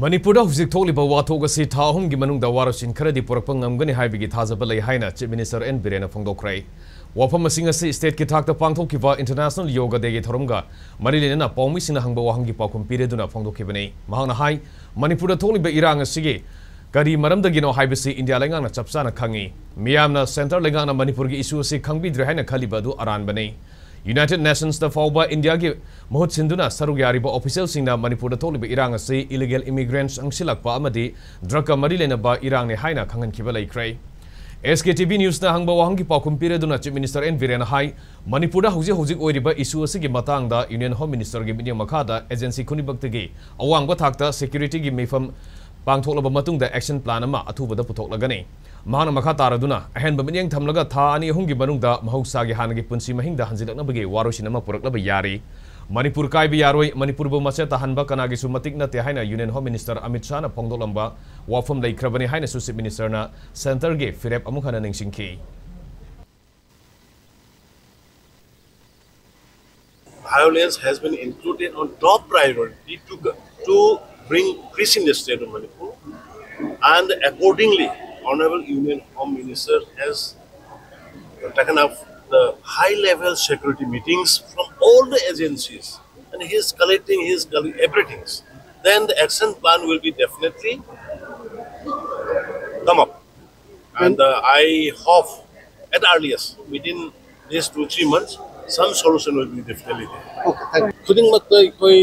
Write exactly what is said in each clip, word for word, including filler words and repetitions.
ꯃꯅꯤꯄꯨꯔꯗ ꯍꯧꯖꯤꯛ ꯊꯣꯛꯂꯤꯕ ꯋꯥꯊꯣꯛ ꯑꯁꯤ ꯊꯥ ꯑꯍꯨꯝꯒꯤ ꯃꯅꯨꯡꯗ ꯋꯥꯔꯣꯏꯁꯤꯟ ꯈꯔꯗꯤ ꯄꯨꯔꯛꯄ ꯉꯝꯒꯅꯤ ꯍꯥꯏꯕꯒꯤ ꯊꯥꯖꯕ ꯂꯩ ꯍꯥꯏꯅ Chief Minister N ꯕꯤꯔꯦꯟꯅ ꯐꯣꯡꯗꯣꯛꯈ꯭ꯔꯦ꯫ ꯋꯥꯐꯝ ꯑꯁꯤꯡ ꯑꯁꯤ stateꯀꯤ ꯊꯥꯛꯇ ꯄꯥꯡꯊꯣꯛꯈꯤꯕ International Yoga Dayꯒꯤ ꯊꯧꯔꯝꯒ ꯃꯔꯤ ꯂꯩꯅꯅ ꯄꯥꯎꯃꯤꯁꯤꯡꯅ ꯍꯪꯕ ꯋꯥꯍꯪꯒꯤ ꯄꯥꯎꯈꯨꯝ ꯄꯤꯔꯦꯗꯨꯅ ꯐꯣꯡꯗꯣꯛꯈꯤꯕꯅꯤ꯫ ꯃꯍꯥꯛꯅ ꯍꯥꯏ, ꯃꯅꯤꯄꯨꯔꯗ ꯊꯣꯛꯂꯤꯕ ꯏꯔꯥꯡ ꯑꯁꯤꯒꯤ ꯀꯔꯤ ꯃꯔꯝꯗꯒꯤꯅꯣ ꯍꯥꯏꯕꯁꯤ ꯏꯟꯗꯤꯌꯥ ꯂꯩꯉꯥꯛꯅ ꯆꯞ ꯆꯥꯅ ꯈꯪꯏ꯫ ꯃꯤꯌꯥꯝꯅ centre ꯂꯩꯉꯥꯛꯅ ꯃꯅꯤꯄꯨꯔꯒꯤ issue ꯑꯁꯤ ꯈꯪꯕꯤꯗ꯭ꯔꯦ ꯍꯥꯏꯅ ꯈꯜꯂꯤꯕ ꯑꯗꯨ ꯑꯔꯥꯟꯕꯅꯤ꯫ United Nationsꯇ ꯐꯥꯎꯕ ꯏꯟꯗꯤꯌꯥꯒꯤ ꯃꯍꯨꯠ ꯁꯤꯟꯗꯨꯅ ꯁꯔꯨꯛ ꯌꯥꯔꯤꯕ officialꯁꯤꯡꯅ ꯃꯅꯤꯄꯨꯔꯗ ꯊꯣꯛꯂꯤꯕ ꯏꯔꯥꯡ ꯑꯁꯤ illegal immigrants ꯆꯪꯁꯤꯜꯂꯛꯄ ꯑꯃꯗꯤ drugꯀ ꯃꯔꯤ ꯂꯩꯅꯕ ꯏꯔꯥꯡꯅꯤ ꯍꯥꯏꯅ ꯈꯪꯍꯟꯈꯤꯕ ꯂꯩꯈ꯭ꯔꯦ꯫ S K T V Newsꯅ ꯍꯪꯕ ꯋꯥꯍꯪꯒꯤ ꯄꯥꯎꯈꯨꯝ ꯄꯤꯔꯗꯨꯅ Chief Minister N ꯕꯤꯔꯦꯟꯅ ꯍꯥꯏ, ꯃꯅꯤꯄꯨꯔꯗ ꯍꯧꯖꯤꯛ ꯍꯧꯖꯤꯛ ꯑꯣꯏꯔꯤꯕ issue ꯑꯁꯤꯒꯤ ꯃꯇꯥꯡꯗ Union Home Ministerꯒꯤ ꯃꯤꯠꯌꯦꯡ ꯃꯈꯥꯗ agency ꯈꯨꯗꯤꯡꯃꯛꯇꯒꯤ ꯑꯋꯥꯡꯕ ꯊꯥꯛꯇ securityꯒꯤ ꯃꯤꯐꯝ ꯄꯥꯡꯊꯣꯛꯂꯕ ꯃꯇꯨꯡꯗ action plan ꯑꯃ ꯑꯊꯨꯕꯗ ꯄꯨꯊꯣꯛꯂꯒꯅꯤ꯫ ꯃꯍꯥꯛꯅ ꯃꯈꯥ ꯇꯥꯔꯗꯨꯅ, ꯑꯍꯦꯟꯕ ꯃꯤꯠꯌꯦꯡ ꯊꯝꯂꯒ ꯊꯥ ꯑꯅꯤ ꯑꯍꯨꯝꯒꯤ ꯃꯅꯨꯡꯗ ꯃꯍꯧꯁꯥꯒꯤ ꯍꯥꯟꯅꯒꯤ ꯄꯨꯟꯁꯤ ꯃꯍꯤꯡꯗ ꯍꯟꯖꯤꯜꯂꯛꯅꯕꯒꯤ ꯋꯥꯔꯣꯏꯁꯤꯟ ꯑꯃ ꯄꯨꯔꯛꯂꯕ ꯌꯥꯔꯤ꯫ ꯃꯅꯤꯄꯨꯔ ꯀꯥꯏꯕ ꯌꯥꯔꯣꯏ, ꯃꯅꯤꯄꯨꯔꯕꯨ ꯃꯆꯦꯠ ꯇꯥꯍꯟꯕ ꯀꯅꯥꯒꯤꯁꯨ ꯃꯇꯤꯛ ꯅꯠꯇꯦ ꯍꯥꯏꯅ Union Home Minister ꯑꯃꯤꯠ ꯁꯥꯍꯅ ꯐꯣꯡꯗꯣꯛꯂꯝꯕ ꯋꯥꯐꯝ ꯂꯩꯈ꯭ꯔꯕꯅꯤ ꯍꯥꯏꯅꯁꯨ Chief Ministerꯅ centreꯒꯤ ꯐꯤꯔꯦꯞ ꯑꯃꯨꯛ ꯍꯟꯅ ꯅꯤꯡꯁꯤꯡꯈꯤ꯫ Violence has been included on top priority to, to bring peace in the state of Manipur. And accordingly, Honorable Union Home Minister has taken up the high-level security meetings from all the agencies, and he is collecting his colle-, everything. Then the action plan will be definitely come up. And, uh, I hope at earliest, within these two, three months, some solution will be definitely there. Okay, thank you. ꯈꯨꯗꯤꯡꯃꯛꯇ ꯑꯩꯈꯣꯏ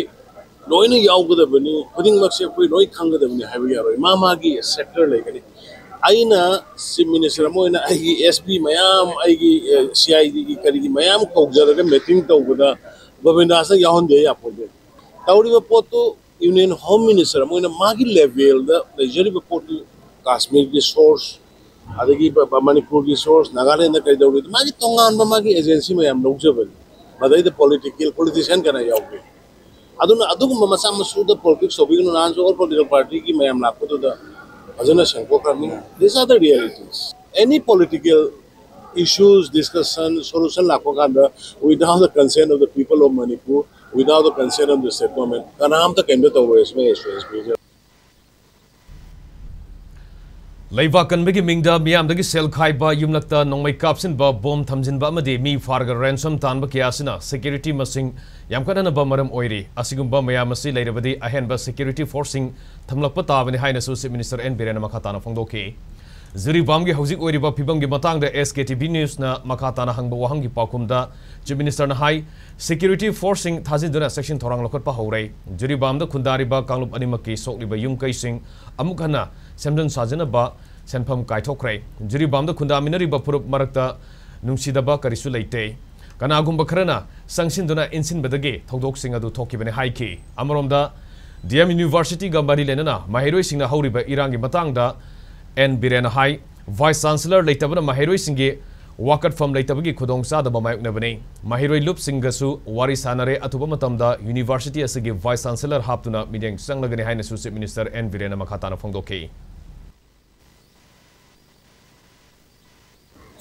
ꯂꯣꯏꯅ ꯌꯥꯎꯒꯗꯕꯅꯤ, ꯈꯨꯗꯤꯡꯃꯛꯁꯦ ꯑꯩꯈꯣꯏ ꯂꯣꯏ ꯈꯪꯒꯗꯕꯅꯤ ꯍꯥꯏꯕ ꯌꯥꯔꯣꯏ꯫ ꯃꯥ ꯃꯥꯒꯤ sector ꯂꯩꯒꯅꯤ꯫ ꯑꯩꯅ Chief Minister ꯑꯃ ꯑꯣꯏꯅ ꯑꯩꯒꯤ S P ꯃꯌꯥꯝ, ꯑꯩꯒꯤ, ꯑ, C I Dꯒꯤ ꯀꯔꯤꯒꯤ ꯃꯌꯥꯝ ꯀꯧꯖꯔꯒ meeting ꯇꯧꯕꯗ ꯒꯣꯕꯤꯟꯗꯥꯁꯅ ꯌꯥꯎꯍꯟꯗꯦ ꯌꯥꯄꯣꯟꯇꯦ꯫ ꯇꯧꯔꯤꯕ ꯄꯣꯠꯇꯨ Union Home Minister ꯑꯃ ꯑꯣꯏꯅ ꯃꯥꯒꯤ levelꯗ ꯂꯩꯖꯔꯤꯕ ꯄꯣꯠꯇꯨ ꯀꯥꯁꯃꯤꯔꯒꯤ source, ꯑꯗꯒꯤ ꯕ-, ꯕ-, ꯃꯅꯤꯄꯨꯔꯒꯤ source, ꯅꯥꯒꯥꯂꯦꯟꯗ ꯀꯩꯗꯧꯔꯤ, ꯃꯥꯒꯤ ꯇꯣꯉꯥꯟꯕ ꯃꯥꯒꯤ agency ꯃꯌꯥꯝ ꯂꯧꯖꯕꯅꯤ꯫ ꯃꯗꯩꯗ political, politician ꯀꯅꯥ ꯌꯥꯎꯒꯦ? ꯑꯗꯨꯅ ꯑꯗꯨꯒꯨꯝꯕ ꯃꯆꯥ ꯃꯁꯨꯗ politics ꯇꯧꯕꯤꯒꯅꯨ꯫ ꯅꯍꯥꯟꯁꯨ all political partyꯒꯤ ꯃꯌꯥꯝ ꯂꯥꯛꯄꯗꯨꯗ ꯐꯖꯅ ꯁꯦꯡꯗꯣꯛꯈ꯭ꯔꯕꯅꯤ꯫ These are the realities. Any political issues, discussion, solution ꯂꯥꯛꯄ ꯀꯥꯟꯗ without the consent of the people of Manipur, without the consent of the state government, ꯀꯅꯥꯝꯇ ꯀꯩꯝꯇ ꯇꯧꯔꯣꯏ꯫ ꯁꯤꯃ assurance ꯄꯤꯖꯔꯤ꯫ ꯂꯩꯕꯥꯛ ꯀꯟꯕꯒꯤ ꯃꯤꯡꯗ ꯃꯤꯌꯥꯝꯗꯒꯤ ꯁꯦꯜ ꯈꯥꯏꯕ, ꯌꯨꯝꯂꯛꯇ ꯅꯣꯡꯃꯩ ꯀꯥꯞꯁꯤꯟꯕ, ꯕꯣꯝ ꯊꯝꯖꯤꯟꯕ ꯑꯃꯗꯤ ꯃꯤ ꯐꯥꯔꯒ ꯔꯦꯟꯁꯝ ꯇꯥꯟꯕ ꯀꯌꯥ ꯑꯁꯤꯅ ꯁꯦꯀ꯭ꯌꯨꯔꯤꯇꯤ ꯃꯁꯤꯡ ꯌꯥꯝꯈꯠꯍꯟꯅꯕ ꯃꯔꯝ ꯑꯣꯏꯔꯤ꯫ ꯑꯁꯤꯒꯨꯝꯕ ꯃꯌꯥꯝ ꯑꯁꯤ ꯂꯩꯔꯕꯗꯤ ꯑꯍꯦꯟꯕ ꯁꯦꯀ꯭ꯌꯨꯔꯤꯇꯤ ꯐꯣꯔꯁꯁꯤꯡ ꯊꯝꯂꯛꯄ ꯇꯥꯕꯅꯤ ꯍꯥꯏꯅꯁꯨ ꯆꯤꯐ ꯃꯤꯅꯤꯁꯇꯔ ꯑꯦꯟ ꯕꯤꯔꯦꯟꯅ ꯃꯈꯥ ꯇꯥꯅ ꯐꯣꯡꯗꯣꯛꯈꯤ꯫ ꯖꯤꯔꯤꯕꯥꯝꯒꯤ ꯍꯧꯖꯤꯛ ꯑꯣꯏꯔꯤꯕ ꯐꯤꯕꯝꯒꯤ ꯃꯇꯥꯡꯗ ꯑꯦꯁ ꯀꯦ ꯇꯤ ꯚꯤ ꯅ꯭ꯌꯨꯁꯅ ꯃꯈꯥ ꯇꯥꯅ ꯍꯪꯕ ꯋꯥꯍꯪꯒꯤ ꯄꯥꯎꯈꯨꯝꯗ ꯆꯤꯐ ꯃꯤꯅꯤꯁꯇꯔꯅ ꯍꯥꯏ, ꯁꯦꯀ꯭ꯌꯨꯔꯤꯇꯤ ꯐꯣꯔꯁꯁꯤꯡ ꯊꯥꯖꯤꯟꯗꯨꯅ ꯆꯦꯛꯁꯤꯟ ꯊꯧꯔꯥꯡ ꯂꯧꯈꯠꯄ ꯍꯧꯔꯦ꯫ ꯖꯤꯔꯤꯕꯥꯝꯗ ꯈꯨꯟꯗꯥꯔꯤꯕ ꯀꯥꯡꯂꯨꯞ ꯑꯅꯤꯃꯛꯀꯤ ꯁꯣꯛꯂꯤꯕ ꯌꯨꯝ ꯀꯩꯁꯤꯡ ꯑꯃꯨꯛ ꯍꯟꯅ ꯁꯦꯝꯖꯤꯟ ꯁꯥꯖꯤꯟꯅꯕ ꯁꯦꯟꯐꯝ ꯀꯥꯏꯊꯣꯛꯈ꯭ꯔꯦ꯫ ꯖꯤꯔꯤꯕꯥꯝꯗ ꯈꯨꯟꯗꯥꯃꯤꯟꯅꯔꯤꯕ ꯐꯨꯔꯨꯞ ꯃꯔꯛꯇ ꯅꯨꯡꯁꯤꯗꯕ ꯀꯔꯤꯁꯨ ꯂꯩꯇꯦ꯫ ꯀꯅꯥꯒꯨꯝꯕ ꯈꯔꯅ ꯆꯪꯁꯤꯟꯗꯨꯅ ꯏꯟꯁꯤꯟꯕꯗꯒꯤ ꯊꯧꯗꯣꯛꯁꯤꯡ ꯑꯗꯨ ꯊꯣꯛꯈꯤꯕꯅꯤ ꯍꯥꯏꯈꯤ꯫ ꯑꯃꯔꯣꯝꯗ, ꯗꯤ ꯑꯦꯝ ꯌꯨꯅꯤꯚꯔꯁꯤꯇꯤꯒ ꯃꯔꯤ ꯂꯩꯅꯅ ꯃꯍꯩꯔꯣꯏꯁꯤꯡꯅ ꯍꯧꯔꯤꯕ ꯏꯔꯥꯡꯒꯤ ꯃꯇꯥꯡꯗ ꯑꯦꯟ ꯕꯤꯔꯦꯟꯅ ꯍꯥꯏ, ꯚꯥꯏꯁ ꯆꯥꯟꯁꯦꯂꯔ ꯂꯩꯇꯕꯅ ꯃꯍꯩꯔꯣꯏꯁꯤꯡꯒꯤ ꯋꯥꯀꯠꯐꯝ ꯂꯩꯇꯕꯒꯤ ꯈꯨꯗꯣꯡꯆꯥꯗꯕ ꯃꯥꯌꯣꯛꯅꯕꯅꯤ꯫ ꯃꯍꯩꯔꯣꯏ ꯂꯨꯞꯁꯤꯡꯒꯁꯨ ꯋꯥꯔꯤ ꯁꯥꯟꯅꯔꯦ꯫ ꯑꯊꯨꯕ ꯃꯇꯝꯗ ꯌꯨꯅꯤꯚꯔꯁꯤꯇꯤ ꯑꯁꯤꯒꯤ ꯚꯥꯏꯁ ꯆꯥꯟꯁꯦꯂꯔ ꯍꯥꯞꯇꯨꯅ ꯃꯤꯠꯌꯦꯡ ꯆꯪꯂꯒꯅꯤ ꯍꯥꯏꯅꯁꯨ ꯆꯤꯐ ꯃꯤꯅꯤꯁꯇꯔ ꯑꯦꯟ ꯕꯤꯔꯦꯟꯅ ꯃꯈꯥ ꯇꯥꯅ ꯐꯣꯡꯗꯣꯛꯈꯤ꯫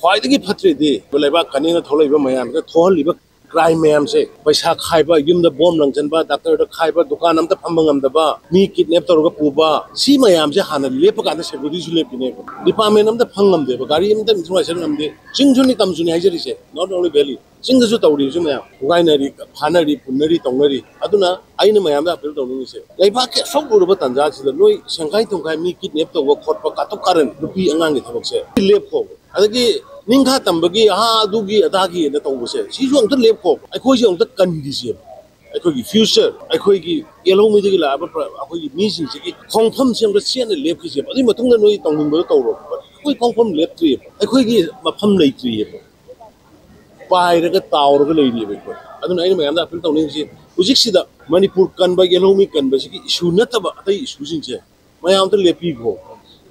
ꯈ꯭ꯋꯥꯏꯗꯒꯤ ꯐꯠꯇ꯭ꯔꯤꯗꯤ ꯂꯩꯕꯥꯛ ꯀꯟꯅꯦꯅ ꯊꯣꯛꯂꯛꯏꯕ ꯃꯌꯥꯝꯁꯦ, ꯊꯣꯛꯍꯜꯂꯤꯕ ꯀ꯭ꯔꯥꯏꯝ ꯃꯌꯥꯝꯁꯦ, ꯄꯩꯁꯥ ꯈꯥꯏꯕ, ꯌꯨꯝꯗ ꯕꯣꯝ ꯂꯪꯁꯤꯟꯕ, ꯗꯥꯛꯇꯔꯗ ꯈꯥꯏꯕ, ꯗꯨꯀꯥꯟ ꯑꯝꯇ ꯐꯝꯕ ꯉꯝꯗꯕ, ꯃꯤ ꯀꯤꯗꯅꯦꯞ ꯇꯧꯔꯒ ꯄꯨꯕ, ꯁꯤ ꯃꯌꯥꯝꯁꯦ ꯍꯥꯟꯅ ꯂꯦꯞꯄ ꯀꯥꯟꯗ ꯁꯦꯀ꯭ꯌꯨꯔꯤꯇꯤꯁꯨ ꯂꯦꯞꯄꯤꯅꯦꯕ꯫ ꯗꯤꯄꯥꯔꯠꯃꯦꯟ ꯑꯝꯇ ꯐꯪ ꯉꯝꯗꯦꯕ, ꯒꯥꯔꯤ ꯑꯝꯇ ꯏꯟꯐ꯭ꯔꯥꯁ꯭ꯇ꯭ꯔꯛꯆꯔ ꯉꯝꯗꯦ꯫ ꯆꯤꯡꯁꯨꯅꯤ ꯇꯝꯁꯨꯅꯤ ꯍꯥꯏꯖꯔꯤꯁꯦ, not only valley꯫ ꯆꯤꯡꯗꯁꯨ ꯇꯧꯔꯤꯕꯁꯤ ꯃꯌꯥꯝ ꯐꯨꯒꯥꯏꯅꯔꯤ, ꯐꯥꯅꯔꯤ, ꯄꯨꯟꯅꯔꯤ, ꯇꯧꯅꯔꯤ꯫ ꯑꯗꯨꯅ ꯑꯩꯅ ꯃꯌꯥꯝꯗ ꯑꯄꯤꯜ ꯇꯧꯅꯤꯡꯉꯤꯁꯦ, ꯂꯩꯕꯥꯛꯀꯤ ꯑꯁꯨꯛ ꯂꯨꯔꯕ ꯇꯥꯟꯖꯥꯁꯤꯗ ꯅꯣꯏ ꯁꯦꯡꯈꯥꯏ ꯊꯨꯡꯈꯥꯏ, ꯃꯤ ꯀꯤꯗꯅꯦꯞ ꯇꯧꯕ ꯈꯣꯠꯄ, ꯀꯥꯇꯨꯛ ꯀꯥꯔꯟ, ꯅꯨꯄꯤ ꯑꯉꯥꯡꯒꯤ ꯊꯕꯛꯁꯦ ꯂꯦꯞꯈꯣ꯫ ꯑꯗꯒꯤ ꯅꯤꯡꯈꯥ ꯇꯝꯕꯒꯤ ꯑꯍꯥ ꯑꯗꯨꯒꯤ ꯑꯗꯥꯒꯤꯅ ꯇꯧꯕꯁꯦ, ꯁꯤꯁꯨ ꯑꯝꯇ ꯂꯦꯞꯈꯣ꯫ ꯑꯩꯈꯣꯏꯁꯦ ꯑꯝꯇ ꯀꯟꯈꯤꯁꯦꯕ꯫ ꯑꯩꯈꯣꯏꯒꯤ ꯐ꯭ꯌꯨꯆꯔ, ꯑꯩꯈꯣꯏꯒꯤ ꯌꯦꯜꯍꯧꯃꯤꯗꯒꯤ ꯂꯥꯛꯑꯕ ꯄ꯭ꯔ-, ꯑꯩꯈꯣꯏꯒꯤ ꯃꯤꯁꯤꯡꯁꯤꯒꯤ ꯈꯣꯡꯐꯝꯁꯦ ꯑꯝꯇ ꯆꯦꯠꯅ ꯂꯦꯞꯈꯤꯁꯦꯕ꯫ ꯑꯗꯨꯒꯤ ꯃꯇꯨꯡꯗ ꯅꯣꯏ ꯇꯧꯅꯤꯡꯕꯗꯣ ꯇꯧꯔꯣ꯫ ꯑꯩꯈꯣꯏ ꯈꯣꯡꯐꯝ ꯂꯦꯞꯇ꯭ꯔꯤꯑꯕ, ꯑꯩꯈꯣꯏꯒꯤ ꯃꯐꯝ ꯂꯩꯇ꯭ꯔꯤꯑꯕ꯫ ꯄꯥꯏꯔꯒ ꯇꯥꯎꯔꯒ ꯂꯩꯔꯤꯑꯕ ꯑꯩꯈꯣꯏ꯫ ꯑꯗꯨꯅ ꯑꯩꯅ ꯃꯌꯥꯝꯗ ꯑꯄꯤꯜ ꯇꯧꯅꯤꯡꯉꯤꯁꯤ, ꯍꯧꯖꯤꯛꯁꯤꯗ ꯃꯅꯤꯄꯨꯔ ꯀꯟꯕ, ꯌꯦꯜꯍꯧꯃꯤ ꯀꯟꯕꯁꯤꯒꯤ ꯏꯁꯨ ꯅꯠꯇꯕ ꯑꯇꯩ ꯏꯁꯨꯁꯤꯡꯁꯦ ꯃꯌꯥꯝ ꯑꯝꯇ ꯂꯦꯞꯄꯤꯈꯣ꯫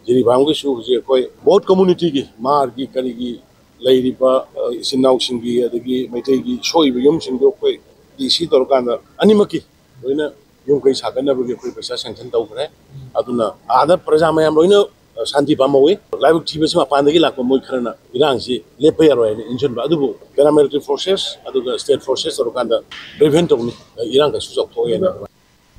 ꯖꯤꯔꯤꯕꯥꯝꯒꯤꯁꯨ ꯍꯧꯖꯤꯛ ꯑꯩꯈꯣꯏ ꯕꯣꯠ ꯀꯝꯃꯨꯅꯤꯇꯤꯒꯤ, ꯃꯥꯔꯒꯤ, ꯀꯔꯤꯒꯤ ꯂꯩꯔꯤꯕ, ꯑ, ꯏꯆꯤꯟ ꯏꯅꯥꯎꯁꯤꯡꯒꯤ, ꯑꯗꯒꯤ ꯃꯩꯇꯩꯒꯤ ꯁꯣꯛꯏꯕ ꯌꯨꯝꯁꯤꯡꯗꯣ ꯑꯩꯈꯣꯏ ꯗꯤ ꯁꯤ ꯇꯧꯔꯀꯥꯟꯗ ꯑꯅꯤꯃꯛꯀꯤ ꯂꯣꯏꯅ ꯌꯨꯝ ꯀꯩ ꯁꯥꯒꯠꯅꯕꯒꯤ ꯑꯩꯈꯣꯏ ꯄꯩꯁꯥ ꯁꯦꯡꯁꯟ ꯇꯧꯈ꯭ꯔꯦ꯫ ꯑꯗꯨꯅ ꯑꯥꯗ ꯄ꯭ꯔꯖꯥ ꯃꯌꯥꯝ ꯂꯣꯏꯅ, ꯑ, ꯁꯥꯟꯇꯤ ꯄꯥꯝꯍꯧꯋꯤ꯫ ꯂꯥꯏꯕꯛ ꯊꯤꯕꯁꯤ ꯃꯄꯥꯟꯗꯒꯤ ꯂꯥꯛꯄ ꯃꯣꯏ ꯈꯔꯅ ꯏꯔꯥꯡꯁꯤ ꯂꯦꯞꯄ ꯌꯥꯔꯣꯏ ꯍꯥꯏꯅ ꯏꯟꯁꯤꯟꯕ꯫ ꯑꯗꯨꯕꯨ ꯄꯦꯔꯥꯃꯤꯂꯤꯇꯔꯤ ꯐꯣꯔꯁꯦꯁ ꯑꯗꯨꯒ ꯁ꯭ꯇꯦꯠ ꯐꯣꯔꯁꯦꯁ ꯇꯧꯔꯀꯥꯟꯗ ꯄ꯭ꯔꯤꯚꯦꯟ ꯇꯧꯅꯤ, ꯏꯔꯥꯡ ꯀꯩꯁꯨ ꯆꯥꯎꯊꯣꯛꯑꯣꯏ ꯍꯥꯏꯅ꯫